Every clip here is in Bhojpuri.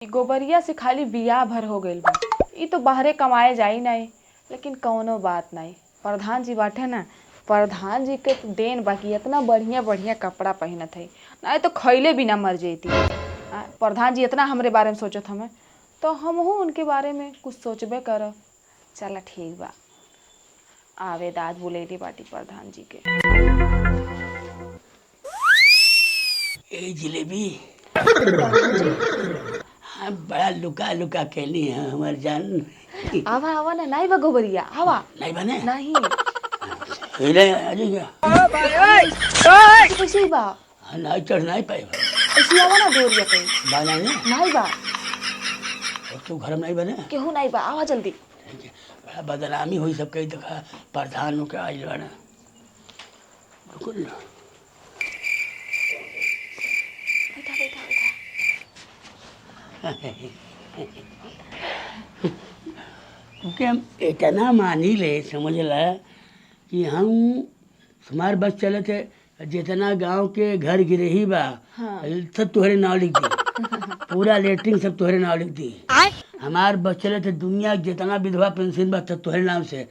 इ गोबरिया से खाली बियाह भर हो गइल बा। इ तो बाहरे कमाए जाई नाहीं, लेकिन कवनो बात नाहीं, प्रधान जी बाटे ना, प्रधान जी के त देन बा कि एतना बढ़िया बढ़िया कपड़ा पहिनत हई, नाही तो खइले बिना मर जइती। प्रधान जी एतना हमरे बारे में सोचत हमें तो हमहू उनके बारे में कुछ सोचबे करब। चला ठीक बा, आवे दाद बुलैले बाटी प्रधान जी के। ए जिलेबी, हाँ बड़ा लुका लुका खेली है हमार जान। आवा आवा ना, नाही बा गोबरिया, आवा। नहीं बने नहीं। हिले आ जाइए। कैसे बा? हाँ, नहीं चढ़ नहीं पाए। ऐसे आवा ना डोरिया पे। बना नहीं? नहीं बा। और तू घर में नहीं बने? केहू नहीं बा, आवा जल्दी। ठीक है, बड़ा बदनामी हुई सब कहीं देखा प्रधान के आइल बना। रुको ना। बैठा बैठा बैठा। क्योंकि हम इतना मानी ले समझ ला कि हम सुमार बस चले थे, जितना गांव के घर गिरही बा हाँ। सब तुहरे नाव लिख दी, पूरा लेटरिन सब तुहरे नाव लिख दी। हमार बस चले थे दुनिया के जितना विधवा पेंशन बा सब तुहरे नाम से।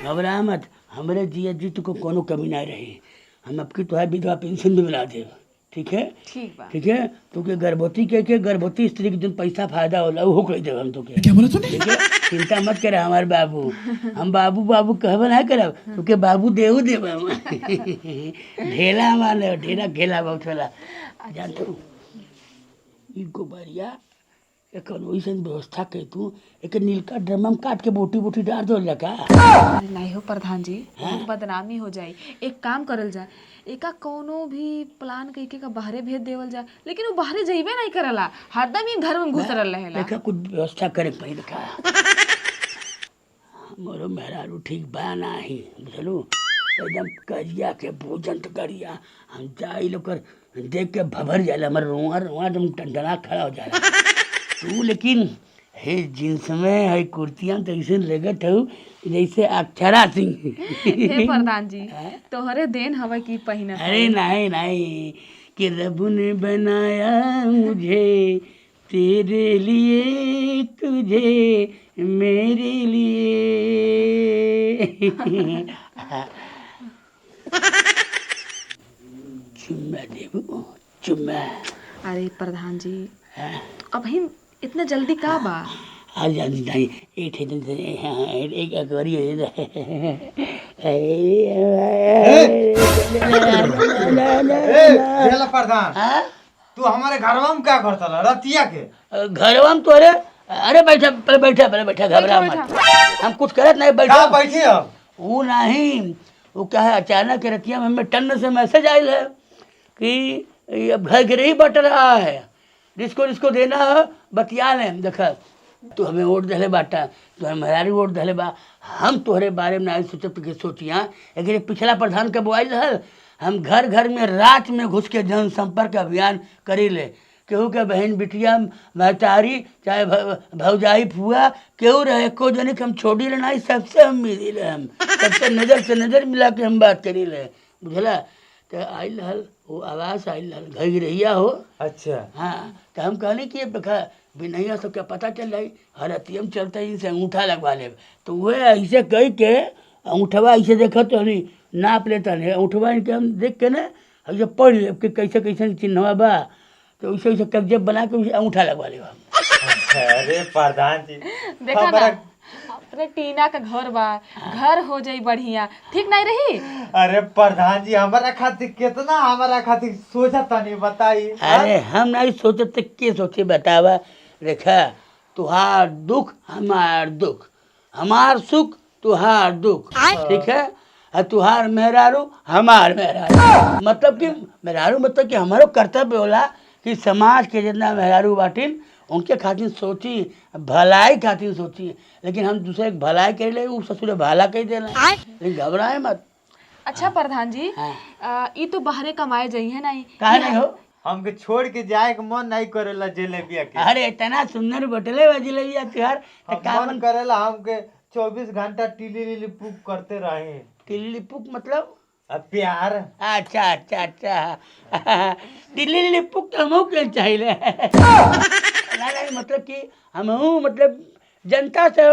घबरा मत, हमरे जिया जी को कोनो कमी ना रही, हम आपकी तुहरा विधवा पेंशन भी मिला देब। ठीक है? ठीक बा। ठीक है, तोके गर्भवती के गर्भवती स्त्री के जौन पैसा फायदा होला उहो कह देब हम तोके। क्या बोला तूने? ठीक है, चिंता मत करे हमार बाबू, हम बाबू बाबू कहबे ना करब, तोके बाबू देहु देब हम। ढेला माने ढेला घेला बहुत होला। जानत हूँ ई गोबरिया एक वैसन व्यवस्था के तू एक नीलका ड्रम में काट के बोटी बोटी डाल दो का। अरे नहीं हो प्रधान जी, बहुत बदनामी हो जाई। एक काम करल जाए, एका कोनो भी प्लान कई के का बाहरे भेज देवल जाए, लेकिन वो बाहरे जइबे नहीं करला, हरदम ही घर में घुस रहेला। देखा कुछ व्यवस्था करे पड़ी। देखा मोरो मेहरारू ठीक बा नाही, बुझलू एकदम करिया के भोजन तो करिया। हम जाई लोग देख के भभर जाला, हमार रोआ रोआ एकदम टंडना खड़ा हो जाला। तू लेकिन हे जींस में है कुर्तियां तो ऐसे लगत हो जैसे अक्षरा सिंह। हे प्रधान जी, तोहरे देन हवा की पहिनत। अरे नहीं नहीं, कि रब ने बनाया मुझे तेरे लिए, तुझे मेरे लिए। चुम्मा देबू चुम्मा। अरे प्रधान जी, हाँ? अब ही इतना जल्दी का बा? आ जानी नहीं, एक ठे दिन से, हाँ, एक अकबरी है। ए भेला प्रधान, हाँ? तू हमारे घरवा में क्या करता ला रतिया के? घरवा में तोरे? अरे बैठा पहले, बैठा पहले, बैठा, घबरा मत, हम कुछ करत नहीं, बैठा। कहाँ बैठी अब? वो नहीं, वो क्या है अचानक रतिया में हमें टन से मैसेज आयल है कि ये अब घर गिरही बट रहा है, जिसको जिसको देना है बतिया लें। देखा तू हमें वोट दहले बाटा, तू हमें मेहरारू वोट दहले बा, हम तोहरे बारे में नहीं सोचब के सोचिया। लेकिन पिछला प्रधान के बोआइल रहल, हम घर घर में रात में घुस के जनसंपर्क अभियान करी ले, केहू के बहन बिटिया महतारी चाहे भौजाई फुआ केहू रहे एको जने के हम छोड़ी ले नहीं, सबसे हम मिली ले, हम सबसे नज़र से नज़र मिला के हम बात करी ले, बुझला। तो आइल रहल वो आवाज़ आइल रहल घर रहिया हो। अच्छा। हाँ, तो हम कहने कि देखा बिनैया सबके पता चल जाई, हर अतियम चलते इनसे अंगूठा लगवा ले। तो वह ऐसे कह के अंगूठवा ऐसे देखत तो नहीं नाप लेता नहीं, अंगूठवा इनके हम देख के ना ऐसे पढ़ ले कि कैसे कैसे चिन्हवा बा, तो वैसे वैसे कब्जे बना के वैसे अंगूठा लगवा ले हम। अरे प्रधान जी, देखा ना अपने टीना का घर बा, घर हो जाई बढ़िया, ठीक नहीं रही? अरे प्रधान जी, हमारा खातिर कितना हमारा खातिर सोचा तनी बताई। अरे हम नहीं सोचते तो के सोचे बतावा। देखा तुहार दुख हमार दुख, हमार सुख तुहार दुख, ठीक है, और तुहार मेहरारू हमार मेहरारू, मतलब कि मेहरारू मतलब कि हमारो कर्तव्य होला कि समाज के जितना मेहरारू बाटिन उनके खातिर सोची, भलाई खातिर सोची, लेकिन हम दूसरे के भलाई कर ले उ ससुरे भला कह देना, लेकिन घबराए मत। अच्छा प्रधान जी, हाँ। ई तो बाहरे कमाए जाई है नहीं? काहे नहीं हो? हमके छोड़ के जाए के मन नहीं करेला जलेबिया के। अरे इतना सुंदर बटले बा जिलेबिया त्योहार तो का मन करेला हमके 24 घंटा टीली लीली पुक करते रहे। टिल्ली पुक मतलब? अब प्यार। अच्छा अच्छा अच्छा, टिल्ली लिली पुक तो हमहू के चाहिए। ना नहीं, मतलब कि हम हूँ, मतलब जनता से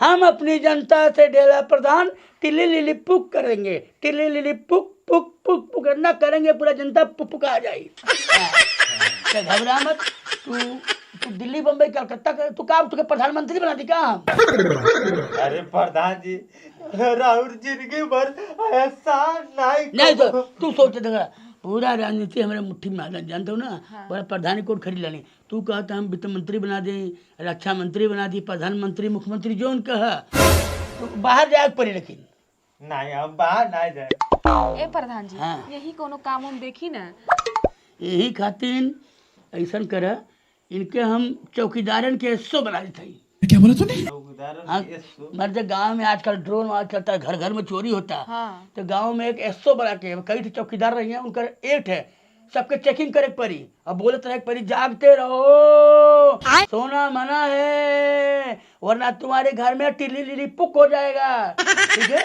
हम अपनी जनता से ढेला प्रधान टिल्ली लिली पुक करेंगे, टिल्ली लिली पुक पुक पुक पुक ना करेंगे, पूरा जनता पुक आ जाए। हाँ। तो घबरा मत तू, तू दिल्ली बम्बई कलकत्ता कर, तू का तुके प्रधानमंत्री बना दी का हम? अरे प्रधान जी, राहुल जिंदगी भर एहसान नहीं। नहीं तो तू सोच, देखा पूरा राजनीति हमारे मुट्ठी में आ गया, जानते हो ना? पूरा प्रधानी कोर्ट खरीद लानी। तू कहता हम वित्त मंत्री बना दें, रक्षा मंत्री बना दी, प्रधानमंत्री, मुख्यमंत्री, जो उनका है। तो बाहर जाए पड़ी लेकिन। नहीं, हम बाहर नहीं जाए। ए प्रधान जी। हाँ। यही कोनो काम हम देखी ना। यही खातिर ऐसा कर, इनके हम चौकीदारन के हिस्सों बना देते हैं। हाँ, मर्द गांव में आजकल ड्रोन वहाँ चलता है, घर घर में चोरी होता है। तो गांव में एक एसओ बना के, कई ठे चौकीदार रही हैं, उनका एक है, सबके चेकिंग करे के पड़ी और बोलत रहे के पड़ी, जागते रहो, सोना मना है, वरना तुम्हारे घर में टिल्ली लिली पुक हो जाएगा। ठीक है?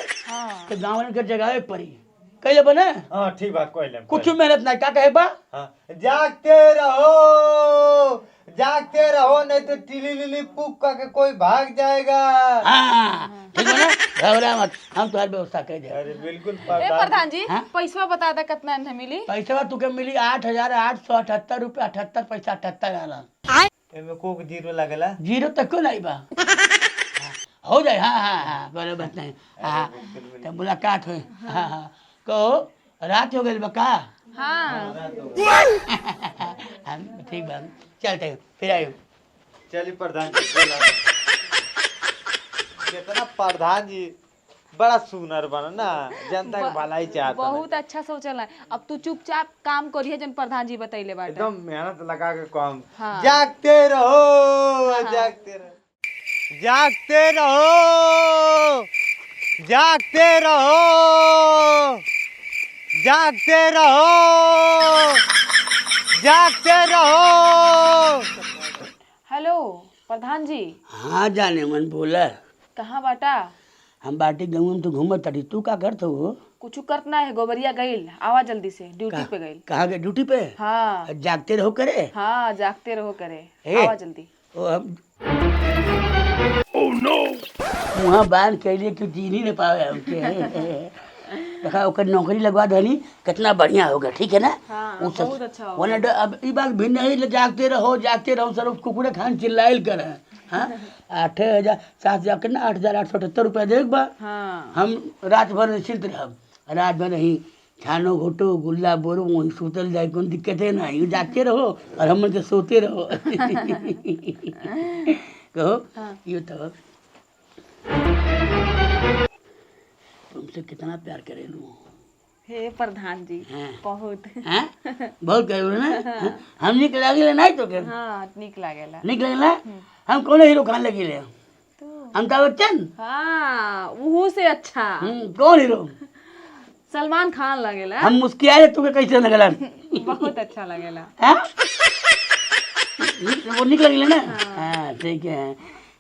तो गांव वाले के जगावे के पड़ी। कैले बने? हाँ, ठीक बा, कोई लेम। कुछ मेहनत नहीं का कहे बा। हाँ, जागते रहो, जागते रहो, नहीं तो टिली लिली पुक करके कोई भाग जाएगा। हाँ, ठीक है ना? घबरा मत, हम तुम्हारी व्यवस्था कर दे। अरे बिल्कुल ए प्रधान। प्रधान जी। हाँ? पैसा बता दे, कितना इन्हें मिली? पैसा तुके मिली 8,878 रुपया 78 पैसा 78 आना। एमे कोक जीरो लगेला? जीरो तक क्यों नहीं बा, हो जाए। हाँ हाँ हाँ, बराबर नहीं। हाँ, तो मुलाकात हुई। हाँ हाँ, कहो रात हो गई बका। हाँ। हम ठीक बा, चलते हैं, फिर आइयो। चलिए प्रधान जी, बोला। कितना प्रधान जी बड़ा सुनर बना ना, जनता के भलाई चाहता। बहुत अच्छा सोचल है। अब तू चुपचाप काम करिए जन प्रधान जी बतैले बाटे। एकदम मेहनत लगा के काम। जागते रहो, जागते रहो, जागते रहो, जागते रहो, जागते रहो, जागते रहो। हेलो प्रधान जी। हाँ जाने मन, बोला। कहाँ बाटा? हम बाटे गाँव में तो घूमत तारी। तू का करत हो? कुछ करना है, गोबरिया गईल, आवा जल्दी से, ड्यूटी पे गईल। कहाँ गए ड्यूटी पे? हाँ। जागते रहो करे। हाँ, जागते रहो करे। ए। आवा जल्दी। ओ हम वहाँ बांध के लिए क्यों जी नहीं पावे हमके। देखा, ओकर नौकरी लगवा दनी, कितना बढ़िया होगा, ठीक है ना? हाँ, उ सब- बहुत अच्छा होगा। वरना अब ई बात भी नहीं ले, जागते रहो जागते रहो, सर कुकुरे खान चिल्लाइल करे। हाँ, 8,000 7,000 कितना, 8,878 रुपया देख बा। हम रात भर निश्चिंत रहब, रात भर नहीं छानो घोटो गुल्ला बोरो, वहीं सुतल जाए, कोई दिक्कत है ना। यूँ जागते रहो और हम के सोते रहो। कहो। ये तो तुमसे कितना प्यार करेलू। हे प्रधान जी। बहुत। हैं, बहुत करेलू ना? हाँ? हम निक लागिले नहीं तो के? हाँ, निक लागेला। निक लगला। हम कौन हीरो खान लगिले? तो अमिताभ बच्चन? हाँ, वहू से अच्छा। कौन हीरो? सलमान खान लगेला। हम मुस्कियाए तुके कैसे लगला? बहुत अच्छा लगेला। हाँ? वो निक लगले ना? हाँ, ठीक है।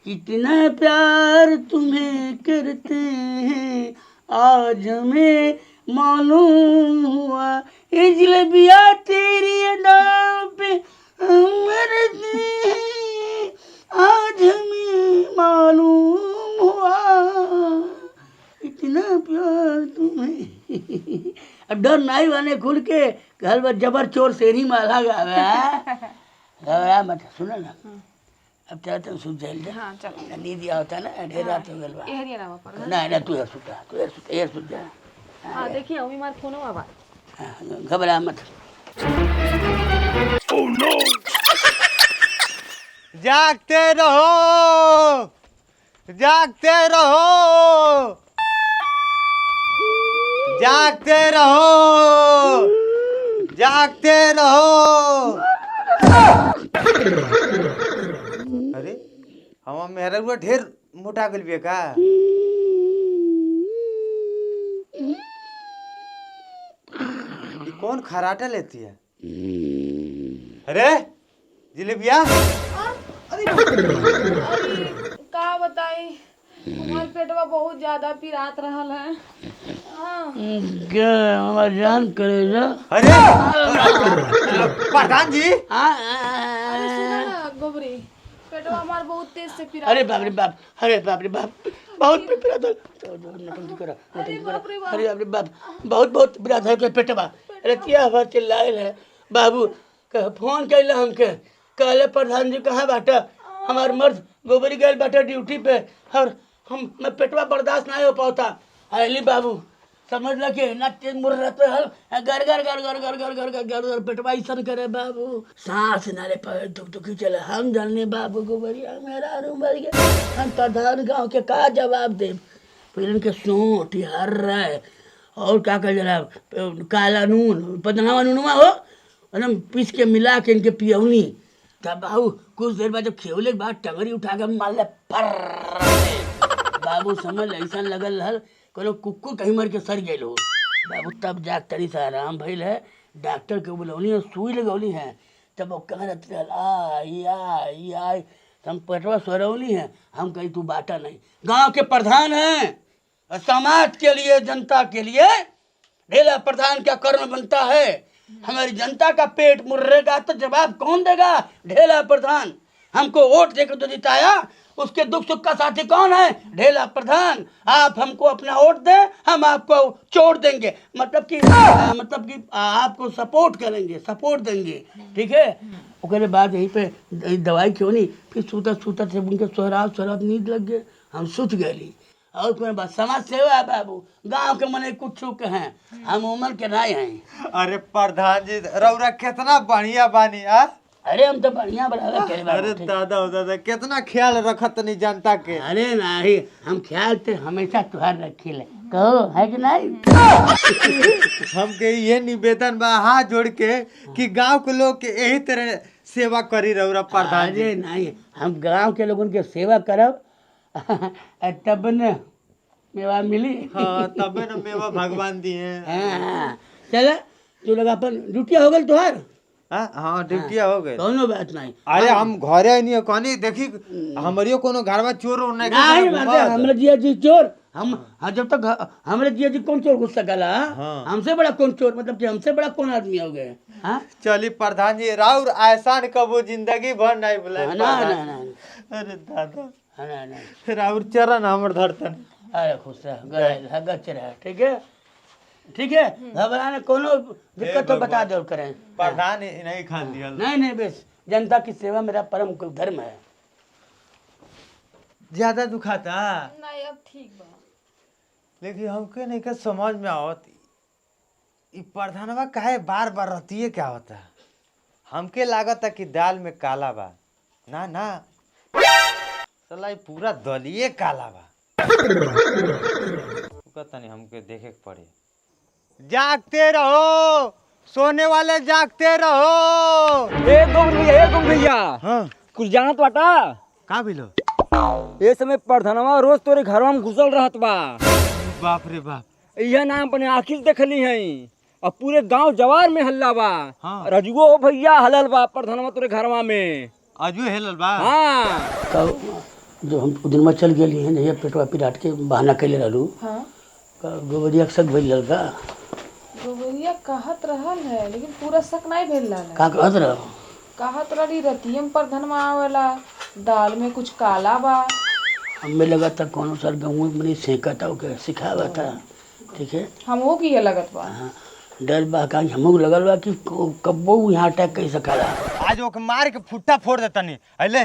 कितना प्यार तुम्हें करते हैं आज हमें मालूम हुआ, ये जलेबिया तेरी अदा पे हम मरते हैं आज हमें मालूम हुआ, इतना प्यार तुम्हें। अब डर नहीं बने, खुल के घर में जबर चोर सेरी माला गावे। घबरा मत, सुनो ना, अब चल तुम सुत जाइल जा। हाँ, चलो। नींद आवता ना, ढेर रात हो गइल बा। एहरिया ना पर। ना ना, तू यार सुत जा, तू यार सुत, यार सुत जा। हाँ, देखिए अभी मार फोन आवा। हाँ, घबरा मत। जागते रहो, जागते रहो, जागते रहो, जागते रहो। अरे हम मेहरा हुआ ढेर मोटा गेल बिया का? ई कौन खराटा लेती है? अरे जिलेबिया। अरे का बताई, हमार पेटवा बहुत ज्यादा पिरात रहल है। हाँ। क्या हमार जान करेगा। अरे प्रधान जी। हाँ। अरे सुनो ना गोबरी। पेटवा हमार बहुत तेज से पिरा। अरे बाप रे बाप, अरे बाप रे बाप, बहुत पिरा था। नौटंकी करा, नौटंकी करा। अरे बाप रे बाप, बहुत बहुत पिरा था के पेटवा। रतिया भर चिल्लायल है बाबू। फोन कैला हमके, कहले प्रधान जी कहाँ बाटा, हमार मर्द गोबरी गए बाटा ड्यूटी पे और हम मैं पेटवा बर्दाश्त नहीं हो पाता। अरे बाबू समझ ल के ना तेज मुर रहते हल गर गर गर गर गर गर गर गर गर गर पेटवा ऐसन करे बाबू, सांस ना ले पाए, दुख दुखी चले। हम जानने बाबू गोबरिया मेरा रूम मर गया। हम प्रधान गांव के का जवाब दे। फिर इनके सोंठ हर रहे और क्या कर जरा काला नून पदनावा नूनवा हो एकदम पीस के मिला के इनके पियौनी। तब बाबू कुछ देर बाद जब खेवले के बाद टंगरी उठा के मार ले पर बाबू समझ ऐसा लगल रहल कोनो कुकुर कहीं मर के सर गए हो बाबू। तब जा तरी से आराम भइल है। डॉक्टर के बुलौनी और सुई लगौली है। तब वो कहाँ रहते रहल आई आई आई। हम पेटवा सोरौली है। हम कहीं तू बाटा नहीं, गांव के प्रधान हैं और समाज के लिए जनता के लिए ढेला प्रधान का कर्म बनता है। हमारी जनता का पेट मुर्रेगा तो जवाब कौन देगा? ढेला प्रधान। हमको वोट देकर तो जिताया, उसके दुख सुख का साथी कौन है? ढेला प्रधान। आप हमको अपना वोट दें, हम आपको चोट देंगे, मतलब कि आपको सपोर्ट करेंगे, सपोर्ट देंगे, ठीक है। उसके बाद यहीं पे दवाई क्यों नहीं, फिर सूता सूता से उनके सोहराब सोहराब नींद लग गए, हम सुत गए। और कोई बात समाज सेवा है बाबू, गांव के मने कुछ के हैं, हम उम्र के नहीं हैं। अरे प्रधान जी रौरा कितना बढ़िया बानी आ। अरे हम तो बढ़िया बना। अरे दादा हो दादा कितना ख्याल रखत नहीं जनता के। अरे नहीं हम ख्याल तो हमेशा तुहार रखे ले, कहो है कि नहीं। हमके ये निवेदन बा हाथ जोड़ के कि गांव के लोग के यही तरह सेवा करी रौरा प्रधान जी। अरे नहीं हम गांव के लोगन के सेवा करब तब न मेवा मिली। हाँ तबे न मेवा भगवान दिए। हाँ चल तू लोग अपन ड्यूटिया हो गई तुहार? हाँ ड्यूटिया हो गई, कोनो बात नहीं। अरे हम घरे नहीं कहनी देखी हमरियो कोनो घरवा चोर उर नहीं। नहीं हमरे जिया जी चोर हम हाँ जब तक हमरे जिया जी कौन चोर घुस सकला? हाँ। हमसे बड़ा कौन चोर, मतलब कि हमसे बड़ा कौन आदमी हो गए। हाँ चली प्रधान जी राउर एहसान कबो जिंदगी भर नहीं भुलाए। ना ना ना अरे दादा ना ना राउर चरण हमर धरतन। अरे खुश रह गच रह, ठीक है ठीक है, घबराने कोनो दिक्कत तो बता दो करें। प्रधान नहीं खान दिया। नहीं नहीं बस जनता की सेवा मेरा परम धर्म है। ज्यादा दुखाता नहीं अब ठीक बा, लेकिन हमके नहीं का समझ में आवत ई प्रधानवा काहे बार बार रहती है, क्या होता। हमके लागत कि दाल में काला बा, ना ना साला ई पूरा दलिए काला बा। तनी हमके देखे के पड़े। जागते रहो सोने वाले, जागते रहो। ए गोविंद भैया, हाँ कुछ जानत बाटा का बिलो? ए समय प्रधानवा रोज तोरे घरवा में घुसल रहत बा। बाप रे बाप, यह नाम अपने आँखी से देखली है और पूरे गांव जवार में हल्ला बा। हाँ। रजुओ भैया हलल बा प्रधानवा तोरे घरवा में। अजू हेलल बा? हाँ। जो हम दिन में चल गेली हैं पेटवा पिराट के बहाना कैले रहलू। हाँ। गोबरिया के शक भइल रहल का? गोबरिया कहत रहल है लेकिन पूरा शक नहीं भेल रहल। का कहत रह? कहत रही रतियम प्रधानवा आवेला, दाल में कुछ काला बा। हमें लगा था कोनो सर गाँव में सेकता ओके सिखावता, ठीक है। हमहू की लगत बा। हाँ, डर बा का हमहू लगल बा कि कब्बो यहाँ अटैक कर सकला। आज ओके मार के फुट्टा फोड़ देता नहीं। अले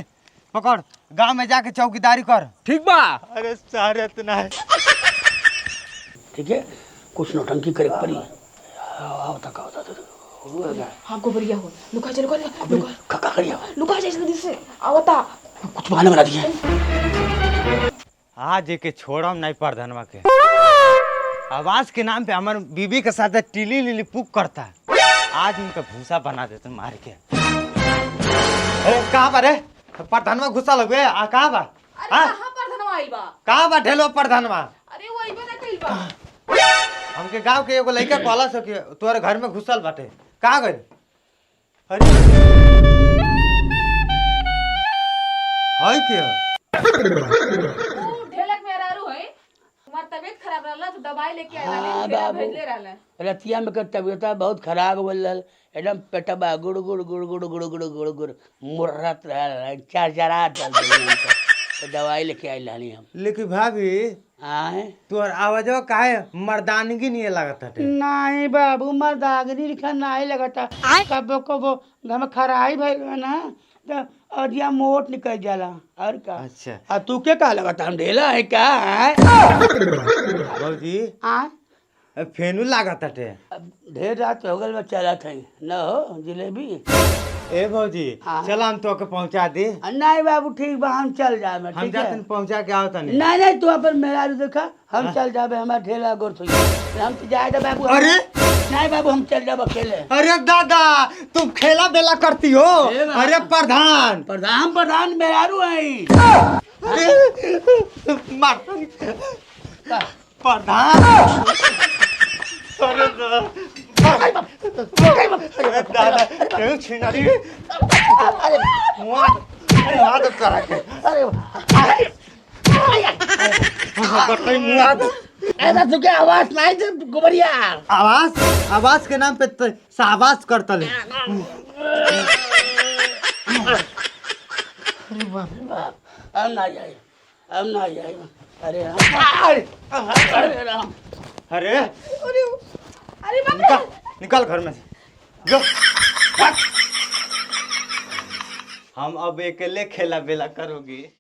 पकड़ गांव में जाके चौकीदारी कर, ठीक बा। अरे सारे इतना है, ठीक है, कुछ नौटंकी करे पड़ी। आओ तक आओ तक हाँ गोबरिया हो लुका जा, लुका लुका का करिया लुका जा जल्दी से आवता। कुछ बहाना बना दिया। आज के छोड़म नहीं प्रधानवा के। आवाज के नाम पे हमारे बीबी के साथ टीली लिली पुक करता है, आज उनका भूसा बना देते मार के। अरे कहाँ पर है प्रधानवा? घुसा लगे आ कहाँ बा? अरे कहाँ प्रधानवा आइल बा? कहाँ बा ढेलो प्रधानवा? अरे वो आइबे ना कइल बा। हमके गांव के एगो लड़का कहला सके तोरे घर में घुसल बाटे, कहाँ गइल? अरे हाय के ऊ ढेलक मेहरारू है, तुम्हार तबीयत खराब रहला तो दवाई लेके आए हाँ, रहले, ठेला बाबू। भेजले रहले। रतिया में के तबीयत बहुत खराब हो गइल रहल, एकदम पेटबा गुड़ गुड़ गुड़ गुड़ गुड़ गुड़ गुड़ गुड़ मुर्रत रहल, चरचरात रहल। तो दवाई लेके आइल रहनी हम। लेकिन भाभी आए तोहर आवाजवा काहे मर्दानगी नहीं लागत हटे? नहीं बाबू, मर्दागरी लिखा नहीं लगता। कबो कबो घर में खराई भइल बा ना तो अदिया मोट निकल जाला और का। अच्छा। आ तू के का लगता हम ढेला है का? आए? भौजी आए? फेनू लागत हटे। अब ढेर रात हो गल बा, चलत है न हो जलेबी। ए भौजी हाँ। चल हम तोके पहुंचा दी। नहीं बाबू ठीक बा, हम चल जाए। हम जातन पहुंचा के आओ तनी। नहीं नहीं तू अपन मेहरारू देखा, हम चल जाबे, हमार ढेला गोर थोड़ी हम तो जाए दे बाबू। अरे! नहीं बाबू हम चल जाब अकेले। अरे दादा तुम खेला बेला करती हो? ए बा। अरे प्रधान प्रधान प्रधान मेहरारू है। अरे मार प्रधान। अरे अरे दादा क्यों छीना रही? अरे मुआ दे करा के। अरे बताई मुआ दे। ऐसा तू क्या आवाज नहीं दे गोबरिया? आवाज आवाज के नाम पे तो शाबाश करतले। अरे बाप रे बाप, हम ना जाए, हम ना जाए। अरे राम, अरे अरे राम। अरे अरे अरे बाप रे। निकल निकल घर में से जो। हम अब अकेले खेला बेला करोगी।